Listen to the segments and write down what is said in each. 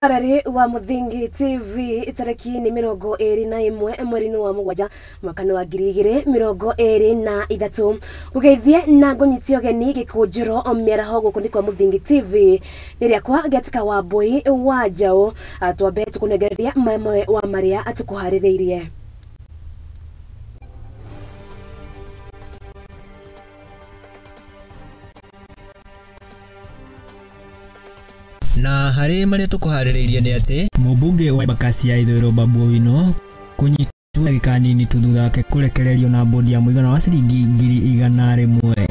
Mwiroreri wa Muthingi TV tariki ni 21 mweri-inĩ wa mũgwanja mwaka-inĩ wa 2023 gũgeithie na ngũnyitie ũgeni gĩkũnjĩro mĩaraho gũkũ nĩ kwa Muthingi TV nĩ rĩakwa Getika wa Mbui wa Njaũ. Twambe tũkũnengereria mamwe wa marĩa tũkũharĩrĩirie. Na harĩ marĩa tũkũharĩrĩirie nĩ atĩ mũmbunge wa Embakasi ya Ithũĩro Babu Owino kũnyitwo ndagĩka nini tu thutha wake kũrekererio na bodi ya mũigana wa ciringi 100,000.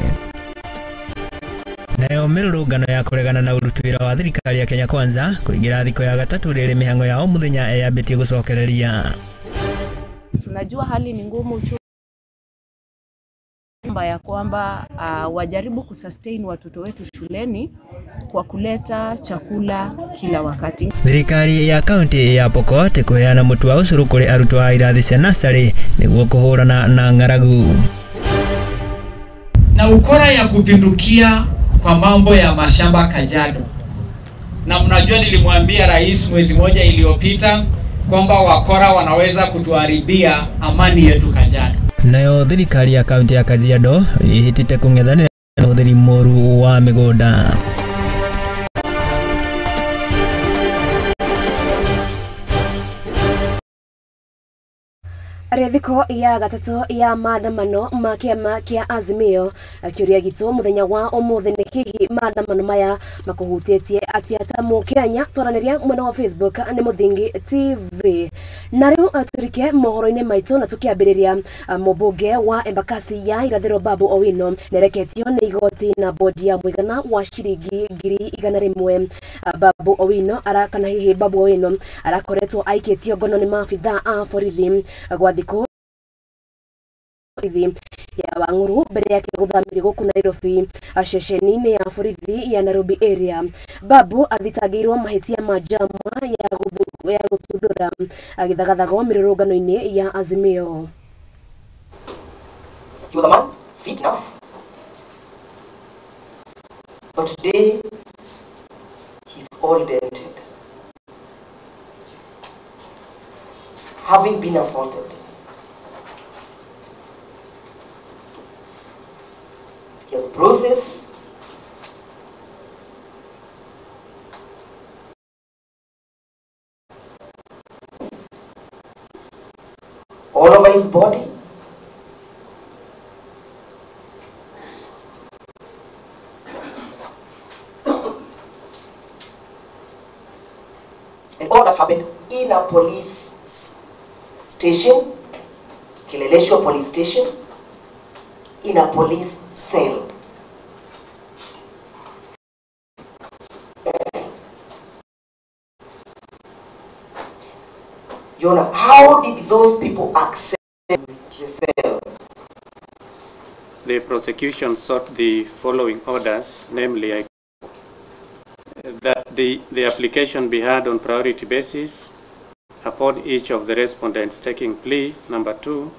Nayo mĩrũrũngano ya kũregana na ũruti wĩra wa thirikari ya Kenya Kwanza kũingĩra thikũ ya gatatũ rĩrĩ mĩhang'o ya o mũthenya ĩyambĩtie gũcokereria. Tunajua hali ni ngumu tu ya kwamba wajaribu kusustain watoto wetu shuleni kwa kuleta chakula kila wakati. Thirikari ya kaunti ya Pokot kuheana mutu wa ucuru kuri arutwo a irathi cia nursery niguo kuhurana na ng'aragu. Na ukora ya kupindukia kwa mambo ya mashamba Kajiado. Na mnajua nilimwambia rais mwezi moja iliyopita kwamba wakora wanaweza kutuharibia amani yetu Kajiado. Nayo thirikari ya kaunti ya Kajiado ihitite kung'ethanĩra na ũhũthĩri mũũru wa mĩgũnda. Thiko ya gatatũ ya maandamano ma kĩama kĩa Azimio kĩũria gitũ mũthenya wa ũmũthĩ nĩ hihi maandamano maya makũhutĩtie atĩa ta mũkenya? Twaranĩria mwena wa Facebook nĩ Muthingi TV. Na rĩu tũrike mohoro-inĩ maitũ na tũkĩambĩrĩria mũmbunge wa Embakasi ya Irathĩro Babu Owino nĩareketio nĩ igoti na bodi ya mũigana wa ciringi 100,000. Babu Owino kana hihi Babu Owino arakoretwo aikĩtio ngono nĩ maabithaa a borithi gwa thikũ ya Wang'uru mbere yake gũthamĩrio gũkũ Nairobi ceceni-inĩ ya borithi ya Nairobi area. Babu athitangĩirwo mahĩtia ma njama ya gũtuthũra gĩthagathago mĩrũrũngano-inĩ ya Azimio. He was a man fit enough, but today he's all dented, having been assaulted. He has bruises, all over his body. And all that happened in a police station, Kileleshwa police station, in a police cell. Your Honor, how did those people access the cell? The prosecution sought the following orders, namely that the application be heard on priority basis upon each of the respondents taking plea. Number 2,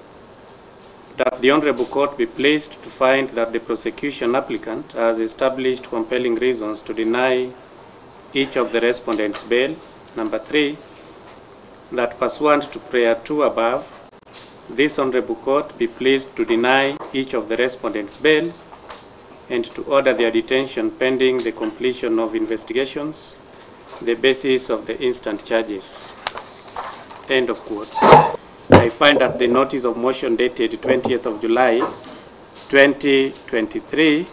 that the Honorable Court be pleased to find that the prosecution applicant has established compelling reasons to deny each of the respondents bail. Number 3, that pursuant to prayer 2 above, this Honorable Court be pleased to deny each of the respondents bail and to order their detention pending the completion of investigations, the basis of the instant charges. End of quote. I find that the notice of motion dated 20th of July 2023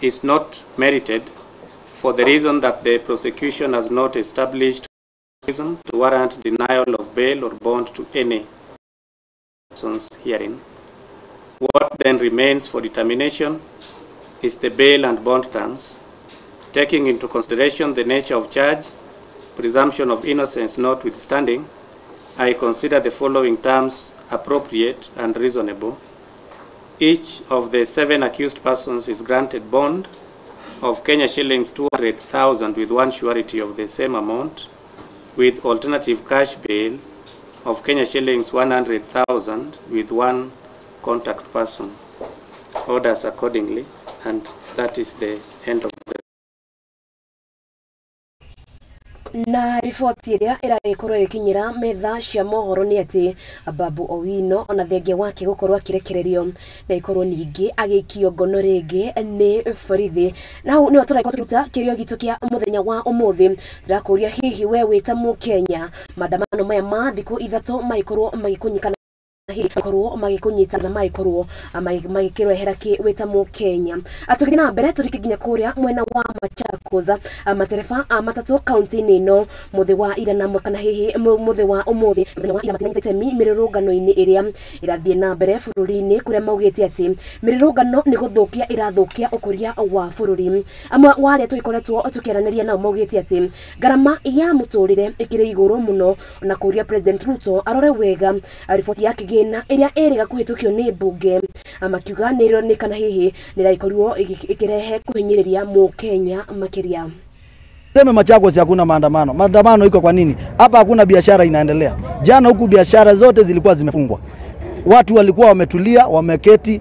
is not merited for the reason that the prosecution has not established reason to warrant denial of bail or bond to any persons herein. What then remains for determination is the bail and bond terms, taking into consideration the nature of charge, presumption of innocence notwithstanding. I consider the following terms appropriate and reasonable. Each of the 7 accused persons is granted bond of Kenya shillings 200,000 with one surety of the same amount, with alternative cash bail of Kenya shillings 100,000 with one contact person. Orders accordingly, and that is the end of the Na riboti ĩrĩa ĩragĩkorwo ĩgĩkinyĩra metha cia mohoro nĩ atĩ Babu Owino ona thengia wake gũkorwo akĩrekererio na ikorwo ningĩ agĩikio ngono rĩngĩ nĩ borithi. Na hau nĩho tũragĩkorwo tũkĩruta kĩũria gitũ kĩa mũthenya wa ũmũthĩ. Tũrakũria hihi we wĩ ta mũkenya maandamano maya ma thikũ ithatũ magĩkorwo magĩkũnyitana hihi magĩkũnyita na magĩkorwo magĩkĩrehera kĩ wĩ ta mũkenya. Tũgĩthiĩ na mbere tũrĩke nginya kũrĩa mwena wa Machakos, matereba a matatũ kaunti-inĩ ĩno mũthĩ wa ira na kana hihi mũthĩ wa ũmũthĩ mũthenya wa ira matinanyita itemi mĩrũrũngano-inĩ ĩrĩa ĩrathiĩ na mbere bũrũri-inĩ kũrĩa maugĩte atĩ mĩrũrũngano nĩ gũthũkia ĩrathũkia ũkũria wa bũrũri. Amwe wa arĩa tũgĩkoretwo tũkĩaranĩria nao maugĩte atĩ ngarama ya mũtũrĩre ĩkĩrĩ igũrũ mũno na kũria President Ruto arore wega riboti ya kĩgĩna ĩrĩa ĩrĩga kũhĩtũkio nĩ mbunge, makiuga nĩ kana hihi nĩragĩkorirwo ĩkĩrehe kũhinyĩrĩria mũkenya makĩria. Sema Machakos hakuna maandamano. Maandamano iko kwa nini? Hapa hakuna biashara inaendelea. Jana huku biashara zote zilikuwa zimefungwa. Watu walikuwa wametulia, wameketi,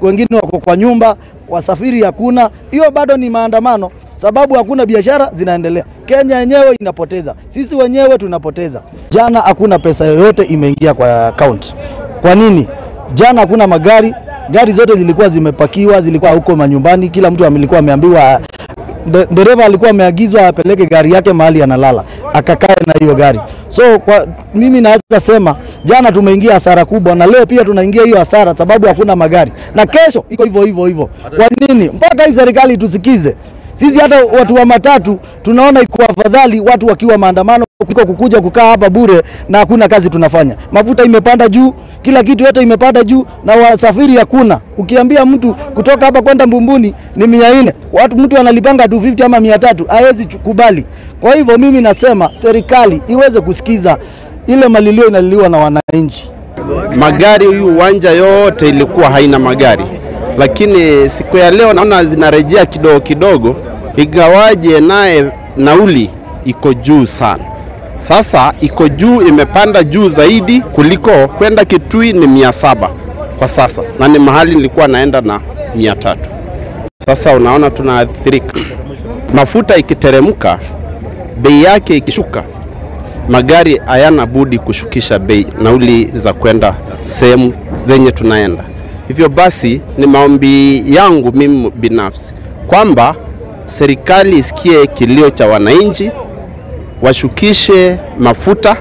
wengine wako kwa nyumba, wasafiri hakuna. Hiyo bado ni maandamano sababu hakuna biashara zinaendelea. Kenya yenyewe inapoteza. Sisi wenyewe tunapoteza. Jana hakuna pesa yoyote imeingia kwa account. Kwa nini? Jana hakuna magari, gari zote zilikuwa zimepakiwa, zilikuwa huko manyumbani, kila mtu alikuwa ameambiwa, dereva alikuwa ameagizwa apeleke gari yake mahali analala, akakae na hiyo gari. So kwa mimi naweza sema jana tumeingia hasara kubwa na leo pia tunaingia hiyo hasara sababu hakuna magari. Na kesho iko hivyo hivyo hivyo. Kwa nini? Mpaka hii serikali tusikize. Sisi hata watu wa matatu tunaona iko afadhali watu wakiwa maandamano kuliko kukuja kukaa hapa bure na hakuna kazi tunafanya. Mafuta imepanda juu, kila kitu yote imepanda juu na wasafiri hakuna. Ukiambia mtu kutoka hapa kwenda Mbumbuni ni 400, watu mtu analipanga 250 ama 300, hawezi kubali. Kwa hivyo mimi nasema serikali iweze kusikiza ile malilio inaliliwa na wananchi. Magari huyu uwanja yote ilikuwa haina magari, lakini siku ya leo naona zinarejea kidogo kidogo, ingawaje naye nauli iko juu sana. Sasa iko juu, imepanda juu zaidi kuliko kwenda Kitui ni 700 kwa sasa, na ni mahali nilikuwa naenda na 300. Sasa unaona tunaathirika. Mafuta ikiteremka, bei yake ikishuka, magari hayana budi kushukisha bei nauli za kwenda sehemu zenye tunaenda. Hivyo basi ni maombi yangu mimi binafsi kwamba serikali isikie kilio cha wananchi, washukishe mafuta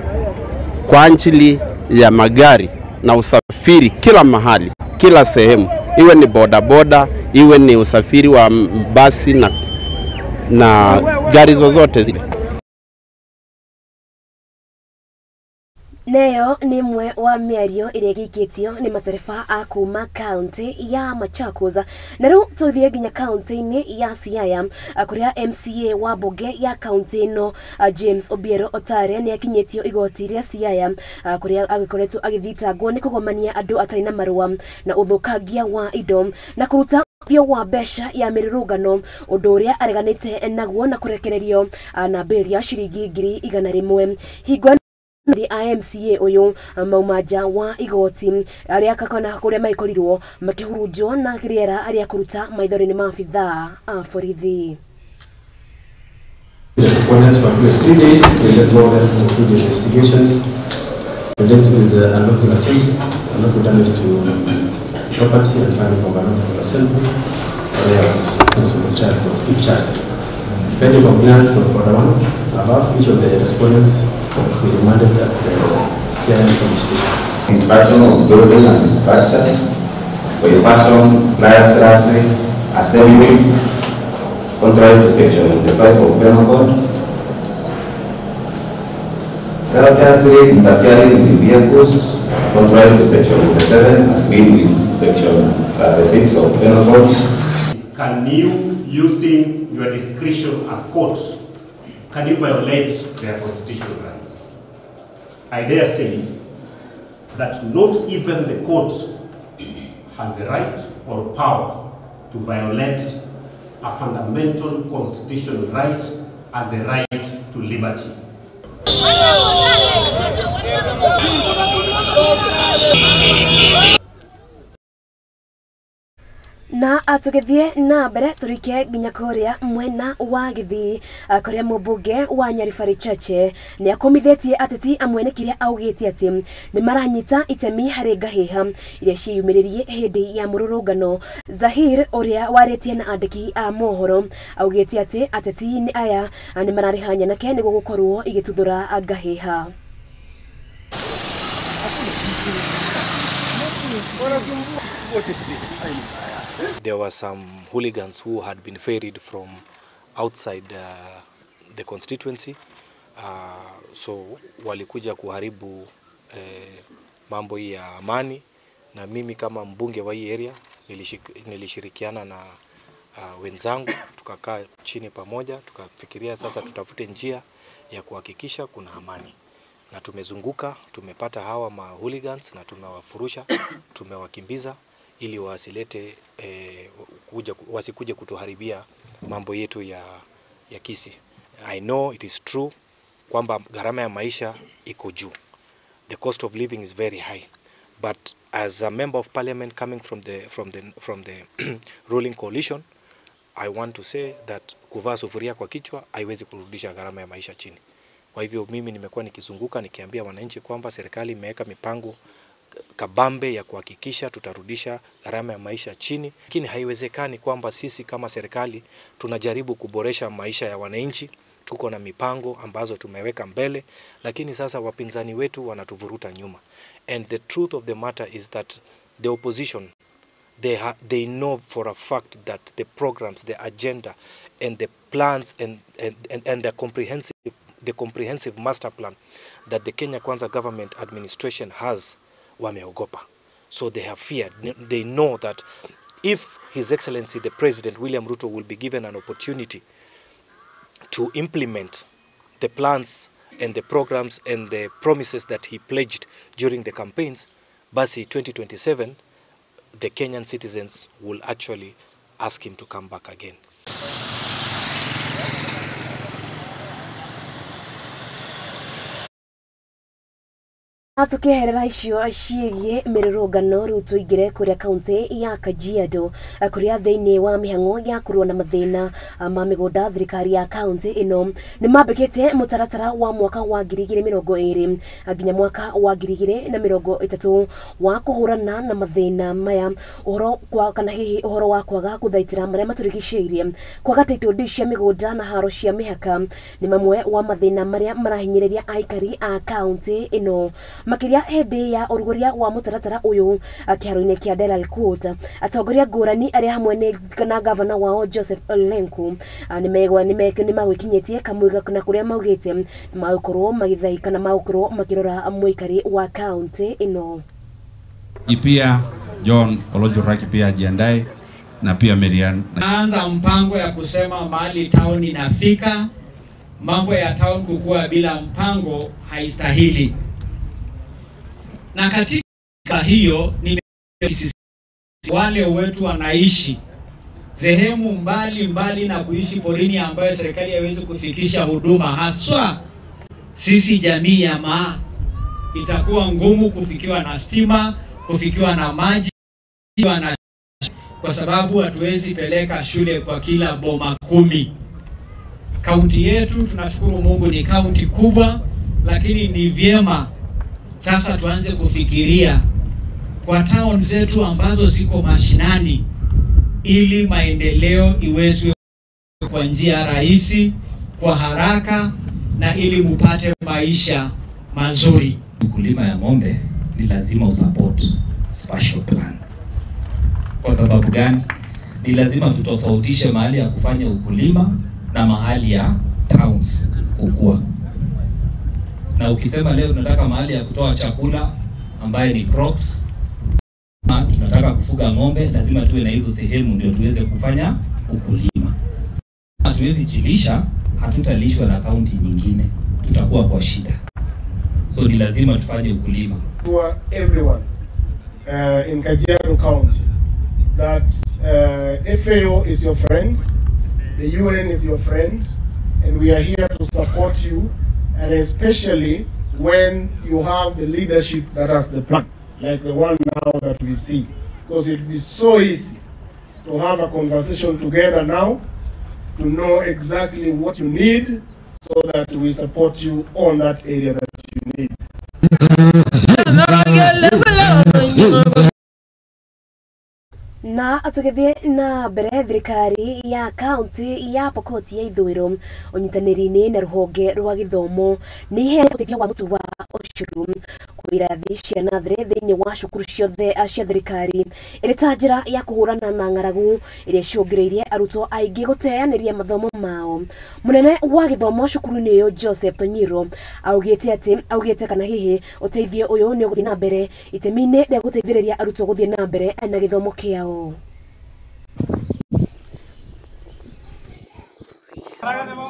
kwa ajili ya magari na usafiri kila mahali, kila sehemu, iwe ni bodaboda, iwe ni usafiri wa basi na gari zozote zile. Neyo ni mwe wa mĩario ĩrĩa ĩgĩikĩtio nĩ matereba a kuma kaunti ya Machakos. Na rĩu tũthiĩ nginya kaunti-inĩ ya Siaya kũrĩa MCA wa mbunge ya kaunti ĩno James Obiero Otare nĩ akinyĩtio igoti rĩa Siaya kũrĩa agĩkoretwo agĩthitangwo nĩ kũgomania andũ atarĩ na marũa na ũthũkangia wa indo na kũruta thio wa mbeca ya mĩrũrũngano, ũndũ ũrĩa areganĩte naguo na kũrekererio na bail ya ciringi 100,000. Hingo a MCA uyu mauma nja wa igoti aria kakona kuria maikorirwo makihurunjwo na rĩera aria kũruta maithori nĩ maabithaa a borithi. The respondents were given 3 days to let go and conclude the investigations related to the unlawful assembly, unlawful damage to property and finding of unlawful assembly, or else of child if charged. Pending compliance of order 1 above, each of the respondents will be remanded at the Siaya Police Station. Inspection of building and structures for a fashion riotously assembly contrary to section 95 of Penal Code, riotously interfering with the vehicles contrary to section 57 as made with section 36 of Penal Code. Can you, using your discretion as court, can you violate their constitutional rights? I dare say that not even the court has the right or power to violate a fundamental constitutional right as a right to liberty. Na tũgĩthiĩ na mbere tũrike nginya kũrĩa mwena wa Gĩthii, kũrĩa mũmbunge wa Nyaribari Chache nĩ akomithĩtie ateti amwe nĩ kĩrĩa augĩte atĩ nĩ maranyita itemi harĩ ngahĩha iria ciĩyumĩririe hĩndĩ ya mũrũrũngano. Zahir ũrĩa warĩtie na andĩki a mohoro augĩte atĩ ateti nĩ aya nĩ mararĩha nyanake nĩguo gũkorwo igĩtuthũra ngahĩha. There were some hooligans who had been ferried from outside the constituency, so walikuja kuharibu mambo hii ya amani, na mimi kama mbunge wa hii area nilishirikiana na wenzangu, tukakaa chini pamoja, tukafikiria sasa tutafute njia ya kuhakikisha kuna amani. Na tumezunguka, tumepata hawa ma hooligans na tumewafurusha, tumewakimbiza ili wasilete wasikuje kutuharibia mambo yetu ya Kisii. I know it is true kwamba gharama ya maisha iko juu. The cost of living is very high. But as a member of parliament coming from the ruling coalition, I want to say that kuvaa sufuria kwa kichwa haiwezi kurudisha gharama ya maisha chini. Kwa hivyo mimi nimekuwa nikizunguka nikiambia wananchi kwamba serikali imeweka mipango kabambe ya kuhakikisha tutarudisha gharama ya maisha chini, lakini haiwezekani kwamba sisi kama serikali tunajaribu kuboresha maisha ya wananchi, tuko na mipango ambazo tumeweka mbele, lakini sasa wapinzani wetu wanatuvuruta nyuma. And the truth of the matter is that the opposition, they know for a fact that the programs, the agenda and the plans and the comprehensive master plan that the Kenya Kwanza government administration has, wameogopa. So they have feared. They know that if His Excellency the President William Ruto will be given an opportunity to implement the plans and the programs and the promises that he pledged during the campaigns, basi 2027 the Kenyan citizens will actually ask him to come back again. Tukiherera icio ciĩgiĩ mĩrũrũngano rĩu tũingĩre kũrĩa kaunti ya Kajiado, kũrĩa thĩinĩ wa mĩhang'o ya kũrũa na mathĩna ma mĩgũnda thirikari ya kaunti ĩno nĩ mambĩkĩte mũtaratara wa mwaka wa 2020 nginya mwaka wa 2030 wa kũhũrana na mathĩna maya, ũhoro kwa kana hihi ũhoro wa kwaga gũthaitĩra marĩa matũrigicĩirie, kwaga title deed cia mĩgũnda na haro cia mĩhaka nĩ mamwe wa mathĩna marĩa marahinyĩrĩria aikari a kaunti ĩno. Makiria hĩndĩ ya ũrugũria wa mũtaratara ũyũ kĩharo-inĩ kĩa Delal Court, atongoria ngũrani arĩa hamwe na gavana wao Joseph Lenku nĩ magwĩkinyĩtie kamũiga na kũrĩa maugĩte magũkorwo magĩthai kana magũkorwo makĩrora mũikari wa kaunti ĩno. Pia John Olonjoraki pia ajiandae na pia Marian. Naanza mpango ya kusema mahali town inafika, mambo ya town kukua bila mpango haistahili. Na katika hiyo ni wale wetu wanaishi sehemu mbali mbali na kuishi porini ambayo serikali haiwezi kufikisha huduma, haswa sisi jamii ya Maa itakuwa ngumu kufikiwa na stima, kufikiwa na maji, na kwa sababu hatuwezi peleka shule kwa kila boma 10. Kaunti yetu tunashukuru Mungu ni kaunti kubwa, lakini ni vyema sasa tuanze kufikiria kwa town zetu ambazo ziko mashinani ili maendeleo iwezwe kwa njia rahisi, kwa haraka na ili mupate maisha mazuri. Ukulima ya ng'ombe ni lazima usupport spatial plan. Kwa sababu gani? Ni lazima tutofautishe mahali ya kufanya ukulima na mahali ya towns kukua. Na ukisema leo tunataka mahali ya kutoa chakula ambaye ni crops, tunataka kufuga ng'ombe, lazima tuwe na hizo sehemu ndio tuweze kufanya ukulima. Hatuwezi jilisha, hatutalishwa na kaunti nyingine, tutakuwa kwa shida. So ni lazima tufanye ukulima. To everyone in Kajiado County that FAO is your friend, the UN is your friend, and we are here to support you, and especially when you have the leadership that has the plan, like the one now that we see. Because it will be so easy to have a conversation together now to know exactly what you need so that we support you on that area that you need. Na tũgĩthiĩ na mbere, thirikari ya kaunti ya Pokot ya Ithũĩro ũnyitanĩri-inĩ na rũhonge rwa gĩthomo nĩ iheanĩte ũteithio wa mũtu wa ũcũrũ kwĩ irathi cia natharĩ thĩinĩ wa cukuru ciothe cia thirikari ĩrĩ ta njĩra ya kũhũrana na ng'aragu ĩrĩa ĩcũngĩrĩirie arutwo aingĩ gũteanĩria mathomo mao. Mũnene wa gĩthomo cukuru-inĩ ĩyo Joseph Tonyiro augĩte atĩ augĩte kana hihi ũteithio ũyũ nĩ ũgũthiĩ na mbere itemi-inĩ rĩa gũteithĩrĩria arutwo gũthiĩ na mbere na gĩthomo kĩao.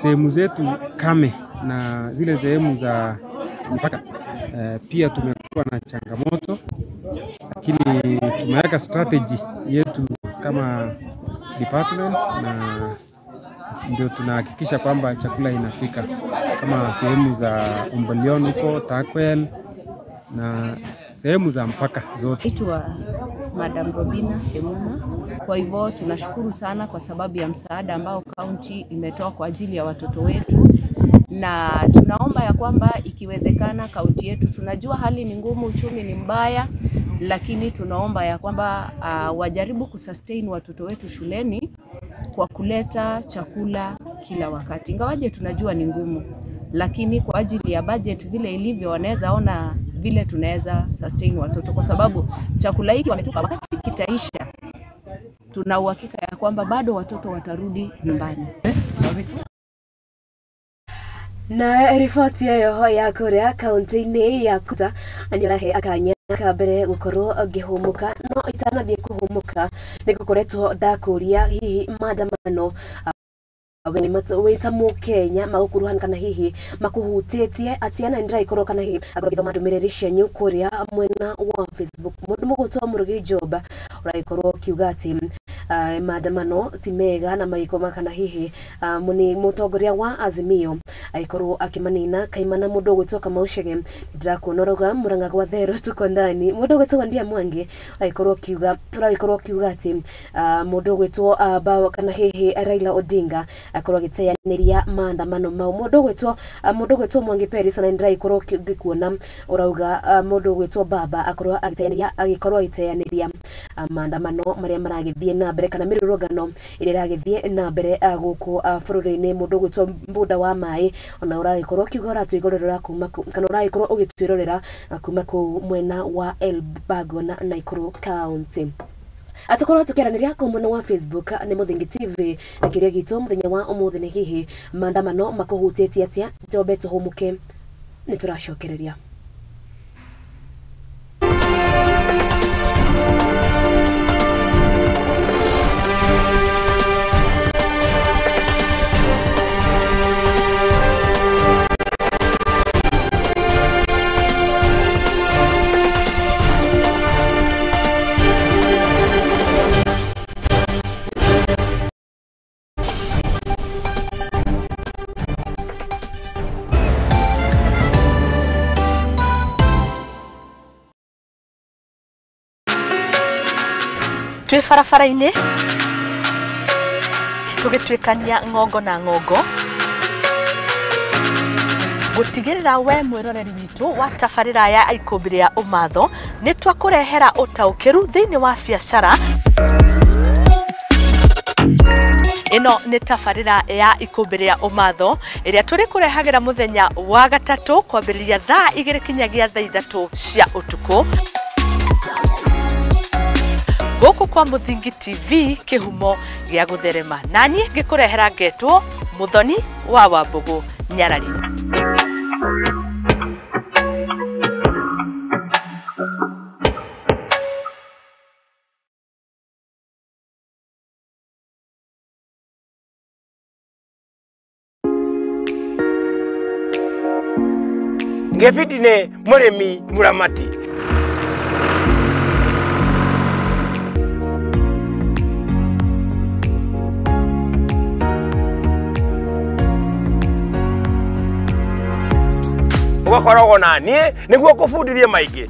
Sehemu zetu kame na zile sehemu za mpaka pia tumekuwa na changamoto, lakini tumeweka strategy yetu kama department na ndio tunahakikisha kwamba chakula inafika kama sehemu za Umbalion huko Takwel na sehemu za mpaka zote. Naitwa Madam Robina Emuma. Kwa hivyo tunashukuru sana kwa sababu ya msaada ambao kaunti imetoa kwa ajili ya watoto wetu, na tunaomba ya kwamba ikiwezekana kaunti yetu, tunajua hali ni ngumu, uchumi ni mbaya, lakini tunaomba ya kwamba wajaribu kusustain watoto wetu shuleni kwa kuleta chakula kila wakati. Ingawaje tunajua ni ngumu, lakini kwa ajili ya budget vile ilivyo, wanaweza ona vile tunaweza sustain watoto, kwa sababu chakula hiki wametupa, wakati kitaisha tuna uhakika ya kwamba bado watoto watarudi nyumbani. Na riboti ĩyo ya kũrĩa kaunti-inĩ ya Kuta nĩ ũrahe akanya ka mbere gũkorwo ngĩhũmũka, no itanathiĩ kũhũmũka nĩ gũkoretwo ndakũria hihi maandamano wĩ ta mũkenya magũkuruhana kana hihi makũhutĩtie atĩa, na nĩndĩragĩkorwo kana hihi akorwo ngĩthoma ndũmĩrĩri cianyu kũrĩa mwena wa Facebook. Mũndũ mũgũtwo Mũrugi Job ũragĩkorwo ũkiuga atĩ maandamano ti mega na magĩkoma kana hihi mũtongoria wa Azimio agĩkorwo akĩmanina kaimana. Mũndũ ũgwĩtwo Kamau Chege ndĩrakuona ũrauga Murang'a gwa Therũ tuko ndani. Mũndũ ũgwĩtwo Wandia Mwangi ũragĩkorwo ũkiuga atĩ mũndũ ũgwĩtwo Bao kana hihi Raila Odinga akorwo agĩteanĩria maandamano mau. Mũndũ ũgwĩtwo Mwangi Peris na ndĩragĩkorwo ngĩkuona ũrauga mũndũ ũgwĩtwo Baba akorwo agĩteanĩria maandamano marĩa maragĩthiĩ na mbere kana mĩrũrũngano ĩrĩa ĩragĩthiĩ na mbere gũkũ bũrũri-inĩ. Mũndũ ũgwĩtwo Mbunda wa Maĩ ona ũragĩkorwo ũkiuga ũratwĩrorera kuma kana ũragĩkorwo ũgĩtwĩrorera kuma kũu mwena wa Elbagon na Nakuru County. Atukorwo tukiaranĩria kũu mwena wa Facebook nĩ Mũthingi TV na kĩũria gitũ mũthenya wa ũmũthĩ nĩ hihi maandamano makũhutĩtie atĩa? Twambe tũhũmũke, nĩ tũracokereria. Twĩ barabara-inĩ tũgĩtuĩkania ng'ongo na ng'ongo gũtigĩrĩra we mwĩroreri witũ wa tabarĩra ya Ikũmbĩ rĩa Ũmatho nĩ twakũrehera ũtaũkĩru thĩinĩ wa biacara. Ĩno nĩ tabarĩra ya Ikũmbĩ rĩa Ũmatho ĩrĩa tũrĩkũrehagĩra mũthenya wa gatatũ kwambĩrĩria thaa 2 kinyagia thaa 3 cia ũtukũ gũkũ kwa Mũthingi TV, kĩhumo gĩa gũtherema. Naniĩ ngĩkũrehera ngetwo Mũthoni wa Wambũgũ Nyarari. Ngefiti nĩ mũrĩmi mũramati. Ũgakoragwo na niĩ nĩguo ngũbundithie maingĩ.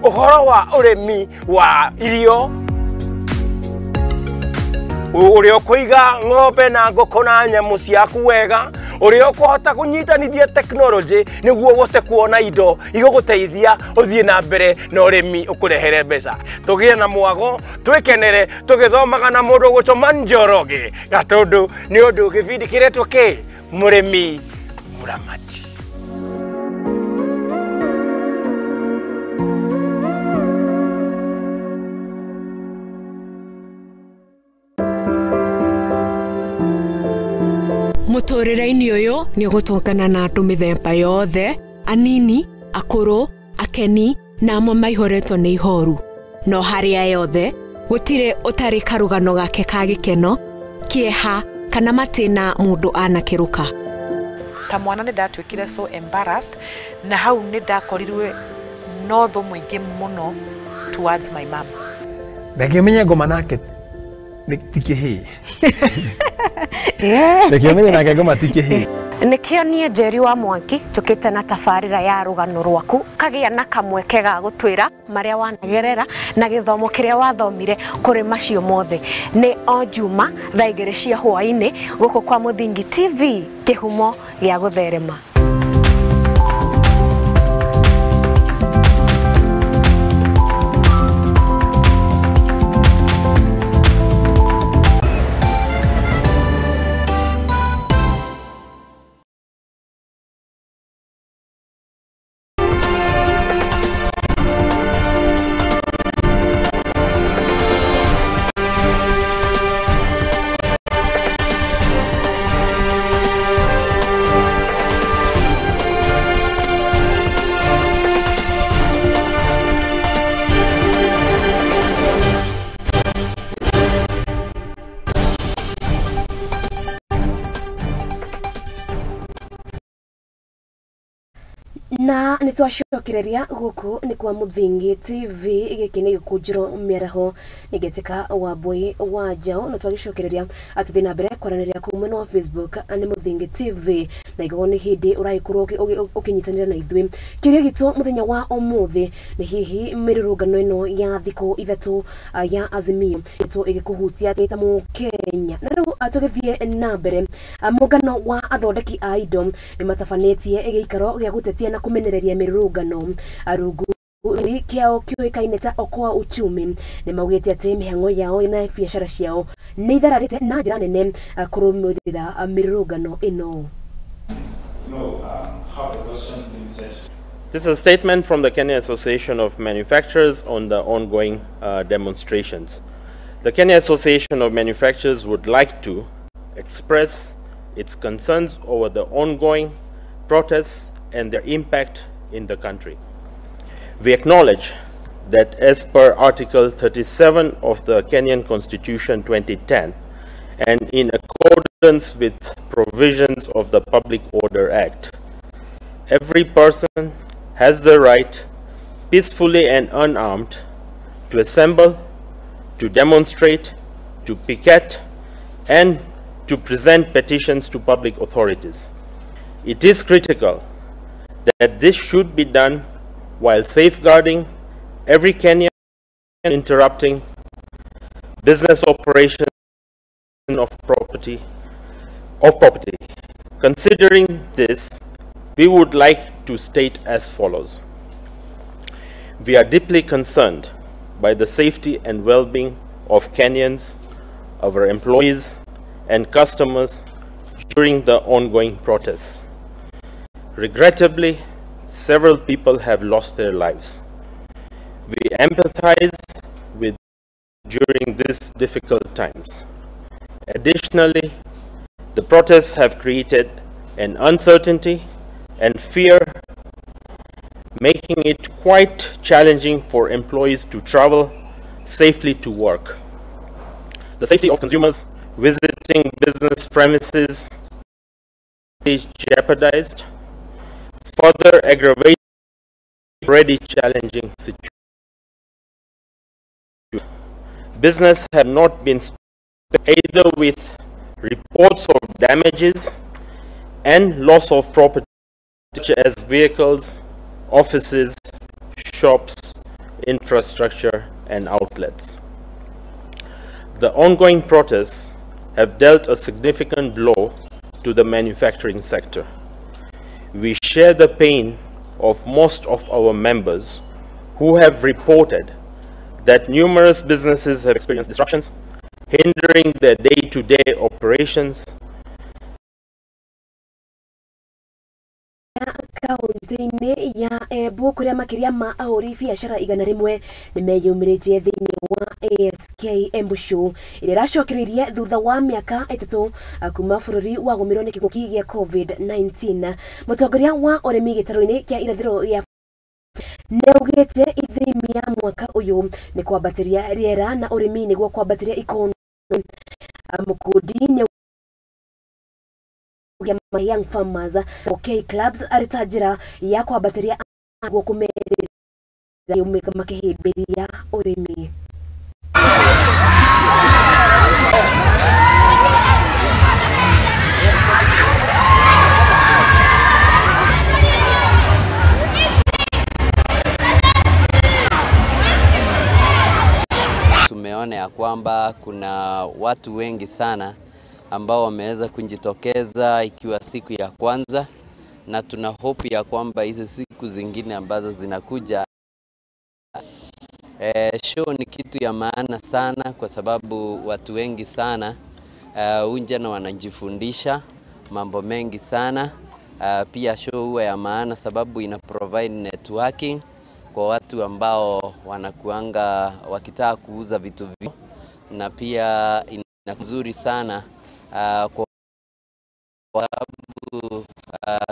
Ũhoro wa ũrĩmi wa irio, ũrĩa ũkũiga ng'ombe na ngũkũ na nyamũ ciaku wega, ũrĩa ũkũhota kũnyitanithia technology nĩguo ũhote kuona indo igũgũteithia ũthiĩ na mbere na ũrĩmi ũkũrehere mbeca. Tũgĩe na mwago, twĩkenere tũgĩthomaga na mũndũ ũgwĩtwo Njoroge Gatũndũ, nĩ ũndũ gĩbindi kĩretwo kĩ Mũrĩmi Mũramati. Mũtũrĩre-inĩ ũyũ nĩ ũgũtũngana na andũ mĩthemba yothe, anini, akũrũ, akeni na amwe maihũrĩtwo nĩ ihoru. No harĩa yothe gũtirĩ ũtarĩ karũgano gake ka gĩkeno, kĩeha kana matĩna mũndũ anakĩrũka. Ta mwana nĩ ndatuĩkire so embarrassed, na hau nĩ ndakorirwe no thũ mũingĩ mũno towards my mom. Reke menye ngoma nake ti kĩhĩĩ. Reke menye nake ngoma ti kĩhĩĩ. Nĩkĩo niĩ Njeri wa Mwangi njũkĩte na tabarĩra ya rũgano rwaku, kagĩa na kamweke ga gũtwĩra marĩa wanagerera na gĩthomo kĩrĩa wathomire kũrĩ macio mothe. Nĩ o Juma thaa 2 cia hwaĩ-inĩ gũkũ kwa Mũthingi TV, kĩhumo gĩa gũtherema. Na nĩ twacokereria gũkũ nĩ kwa Mũthingi TV, gĩkĩ nĩ gĩkũnjĩro mĩaraho nĩ Ngetika Wambui wa Njaũ, na twagĩcokereria atũthiĩ na mbere kwaranĩria kũu mwena wa Facebook nĩ Mũthingi TV, na ingĩkorwo nĩ hĩndĩ ũragĩkorwo ũkĩnyitanĩra na ithuĩ. Kĩũria gitũ mũthenya wa ũmũthĩ nĩ hihi mĩrũrũngano ĩno ya thikũ 3 ya Azimio ĩtũ ĩgĩkũhutia ta Mũkenya. Na rĩu tũgĩthiĩ na mbere, mũngano wa athondeki a indo nĩ matabanĩtie gĩikaro gĩa gũtetia na kũmenereria mĩrũrũngano. Rungu kĩao kĩũĩkaine ta Okoa Uchumi nĩ maugĩte atĩ mĩhang'o yao na biacara ciao nĩ ithararĩte na njĩra nene kũrũmĩrĩra mĩrũrũngano ĩno. This is a statement from the Kenya Association of Manufacturers on the ongoing demonstrations. The Kenya Association of Manufacturers would like to express its concerns over the ongoing protests and their impact in the country. We acknowledge that as per Article 37 of the Kenyan Constitution 2010 and in accordance with provisions of the Public Order Act, every person has the right, peacefully and unarmed, to assemble, to demonstrate, to picket, and to present petitions to public authorities. It is critical that this should be done while safeguarding every Kenyan, interrupting business operation of property. Considering this, we would like to state as follows. We are deeply concerned by the safety and well-being of Kenyans, our employees, and customers during the ongoing protests. Regrettably, several people have lost their lives. We empathize with during these difficult times. Additionally, the protests have created an uncertainty and fear, making it quite challenging for employees to travel safely to work. The safety of consumers visiting business premises is jeopardized, further aggravating already challenging situation. Business have not been either with reports of damages and loss of property such as vehicles, offices, shops, infrastructure and outlets. The ongoing protests have dealt a significant blow to the manufacturing sector. We share the pain of most of our members who have reported that numerous businesses have experienced disruptions, hindering their day-to-day operations. Kaunti-inĩ ya Embu kũrĩa makĩria ma ahũri biacara 100 nĩmeyumĩrĩtie thĩinĩ wa ASK Embu Show ĩrĩa ĩracokereirie thutha wa mĩaka 3 kuma bũrũri wagũmĩrwo nĩ kĩng'ũki gĩa COVID-19. Mũtongoria wa ũrĩmi gĩtarũ-inĩ kĩa irathĩro gĩa nĩaugĩte ithimi ya mwaka ũyũ nĩ kwambatĩria rĩera na ũrĩmi nĩguo kwambatĩria ikonomi. Mukundi nĩ Young Farmers OK Clubs arĩ ta njĩra ya kwambatĩria nĩguo kũmerĩra makĩhĩmbĩria ũrĩmi. Tumeona ya kwamba kuna watu wengi sana ambao wameweza kujitokeza ikiwa siku ya kwanza, na tuna hope ya kwamba hizi siku zingine ambazo zinakuja. Show ni kitu ya maana sana kwa sababu watu wengi sana unja na wanajifundisha mambo mengi sana. Pia show huwa ya maana sababu ina provide networking kwa watu ambao wanakuanga wakitaka kuuza vitu vyao, na pia ina nzuri sana kwa sababu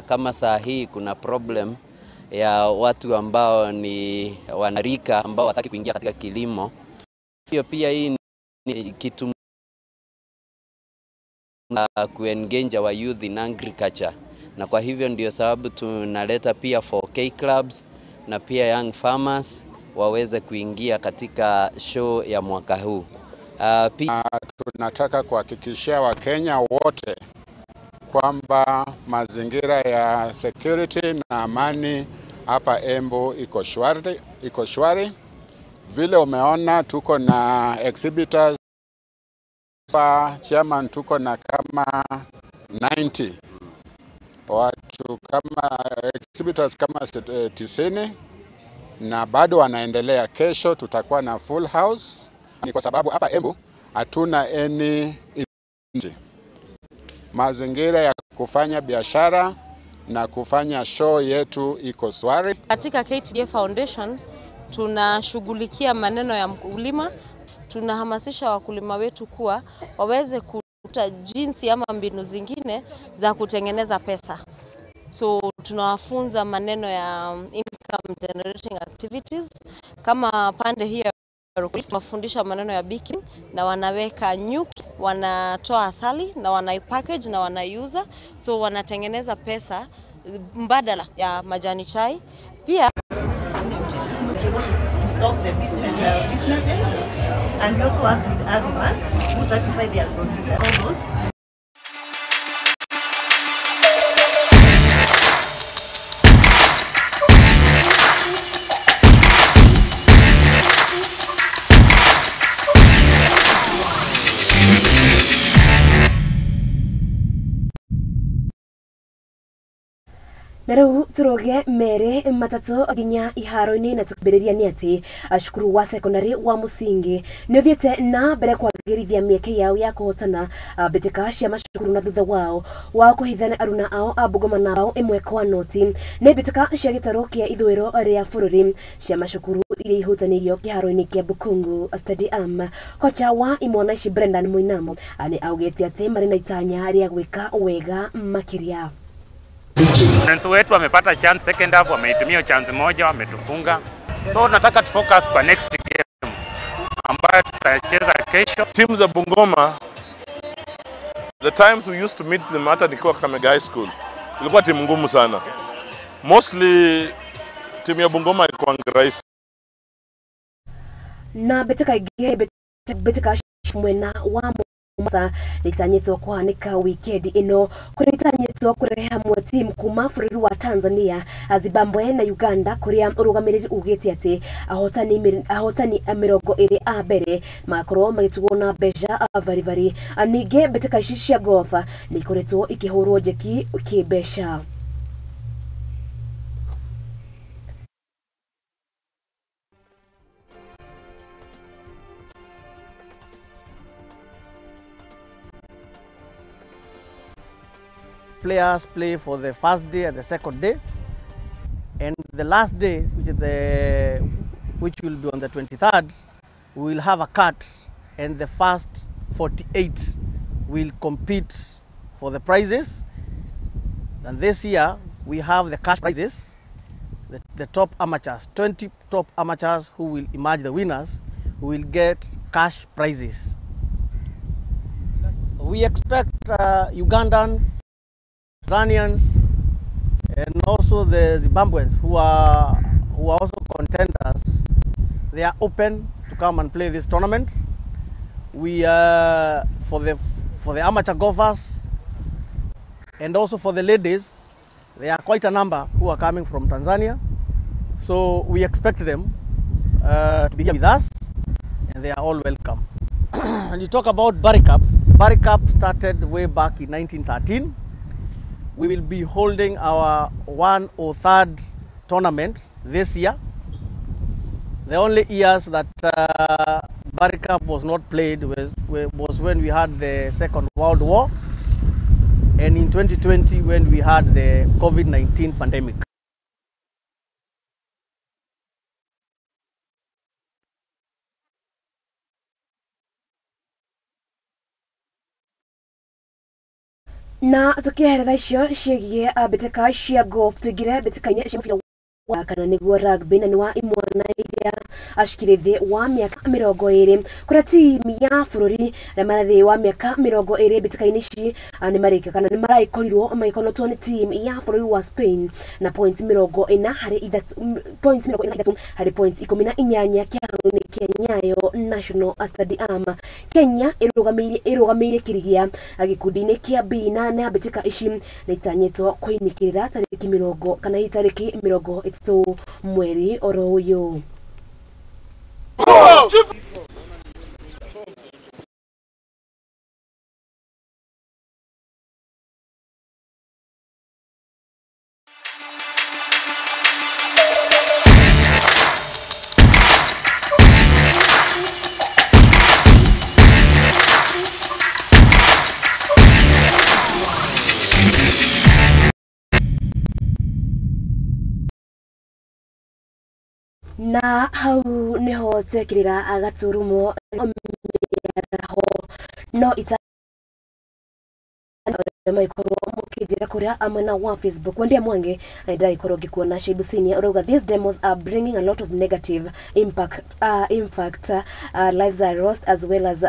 kama saa hii kuna problem ya watu ambao ni wanarika ambao wataki kuingia katika kilimo. Hiyo pia hii ni kitu kuengage our youth in agriculture, na kwa hivyo ndio sababu tunaleta pia 4K clubs na pia young farmers waweze kuingia katika show ya mwaka huu. Tunataka kuhakikishia Wakenya wote kwamba mazingira ya security na amani hapa Embu iko shwari. Vile umeona tuko na exhibitors, chairman, tuko na kama 90 watu, kama exhibitors kama 90, na bado wanaendelea. Kesho tutakuwa na full house. Ni kwa sababu hapa Embu hatuna any mazingira ya kufanya biashara na kufanya show yetu iko swari. Katika KTDA Foundation tunashughulikia maneno ya mkulima. Tunahamasisha wakulima wetu kuwa waweze kuta jinsi ama mbinu zingine za kutengeneza pesa. So tunawafunza maneno ya income generating activities. Kama pande hiyo tunafundisha maneno ya baking, na wanaweka nyuki, wanatoa asali na wanaipackage na wanaiuza, so wanatengeneza pesa mbadala ya majani chai. Pia to stop the businesses, and we also work with Agribank who certify their produce. Na rĩu tũroge merĩ matatũ nginya iharo-inĩ, na tũkĩambĩrĩria nĩ atĩ cukuru wa secondary wa Musingi nĩ ũthiĩte na mbere kwagĩrithia mĩeke yao ya kũhotana mbĩtĩka cia macukuru, na thutha wao wa kũhithana aruna ao a Bungoma na bao 1-0 nĩ mbĩtĩka cia gĩtarũ kĩa ithũĩro rĩa bũrũri cia macukuru iria ihutanĩirio kĩharo-inĩ kĩa Bukungu Stadium. Kocha wa imwana ici Brendan Muinamo nĩ augĩte atĩ marĩ na itanya rĩa gwĩka wega makĩria. Defense wetu wamepata chance second half, wameitumia chance moja, wametufunga. So nataka tu focus kwa next game ambayo tutacheza kesho. Teams za Bungoma, the times we used to meet them hata nikiwa Kakamega High School, ilikuwa timu ngumu sana. Mostly timu ya Bungoma ilikuwa rahisi. Na betika mwena wa Mombasa nĩitanyĩtwo kũhanĩka wikendi ĩno kũrĩa itanyĩtwo kũrehe hamwe timu kuma bũrũri wa Tanzania, Zimbabwe na Uganda kũrĩa ũrũgamĩrĩri ugĩte atĩ ahotani 20 a mbere magakorwo magĩtugwo na mbeca baribari. Ningĩ mbĩtĩka ici cia golf nĩ ikoretwo ikĩhũrwo njeki kĩmbeca. Players play for the first day and the second day, and the last day, which will be on the 23rd, we will have a cut, and the first 48 will compete for the prizes. And this year we have the cash prizes, the top amateurs, 20 top amateurs who will emerge the winners will get cash prizes. We expect Ugandans, Tanzanians, and also the Zimbabweans who are also contenders. They are open to come and play this tournament. We for the amateur golfers and also for the ladies, there are quite a number who are coming from Tanzania. So we expect them to be here with us, and they are all welcome. And you talk about Barry Cup. Barry Cup started way back in 1913. We will be holding our 103rd tournament this year. The only years that Barry Cup was not played was when we had the Second World War, and in 2020 when we had the COVID-19 pandemic. Na tukiherera icio ciĩgiĩ mbĩtĩka cia golf tuingire mbĩtĩka-inĩ cia mũbira wa kana nĩguo rugby na nĩ wa imwana iria acikĩrĩ thĩ wa mĩaka 20 kũrĩa timu ya bũrũri arĩa marĩ thĩ wa mĩaka 20 mbĩtĩka-inĩ ici nĩ marĩka kana nĩ maragĩkorirwo magĩkonotwo nĩ timu ya bũrũri wa Spain na points 43 harĩ points 18 kĩharo-inĩ kĩa Nyayo National Stadium. Kenya ĩrũgamĩire kĩrigia gĩkundi-inĩ kĩa B na mbĩtĩka ici nĩ itanyĩtwo kũinĩkĩrĩra tarĩki 20 kana hihi tarĩki 30 mweri oro ũyũ. Na hau niho twekirira gaturumo mĩaraho no ita maikorwo mukijira kuria mwena wa Facebook. Wendia Mwangi ndagĩkorwo ngĩkuona Shaibu Senior urauga these demos are bringing a lot of negative impact, lives are lost as well as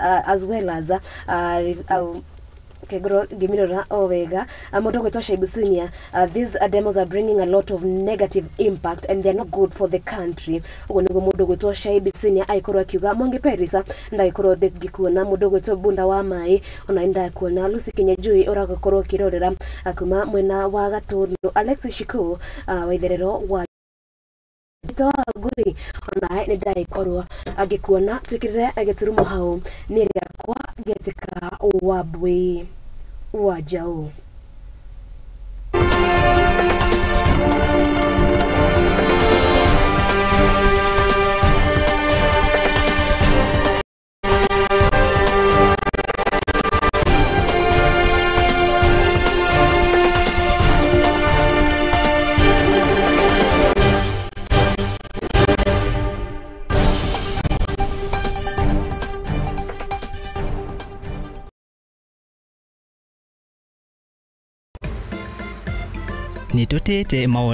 kegoro gimirora o wega. Mũndũ ũgwĩtwo Shaibu Senior, these demos are bringing a lot of negative impact and they are not good for the country. Ũguo nĩguo mũndũ ũgwĩtwo Shaibu Senior aikorwo akiuga. Mwangi Perisa ndagĩkorwo ngĩkuona. Mũndũ ũgwĩtwo Bunda wa Maĩ ona ndakuona. Lucy Kinyanjui ũragakorwo ũkĩrorera kuma mwena wa Gatũndũ. Alex Shiko wa itherero wa Ngui ona nĩ ndagĩkorwo angĩkuona. Twĩkĩrĩre gĩturumo hau nĩ rĩakwa Getika Wabwe wa Jau. Nĩtũtĩĩte mawoni.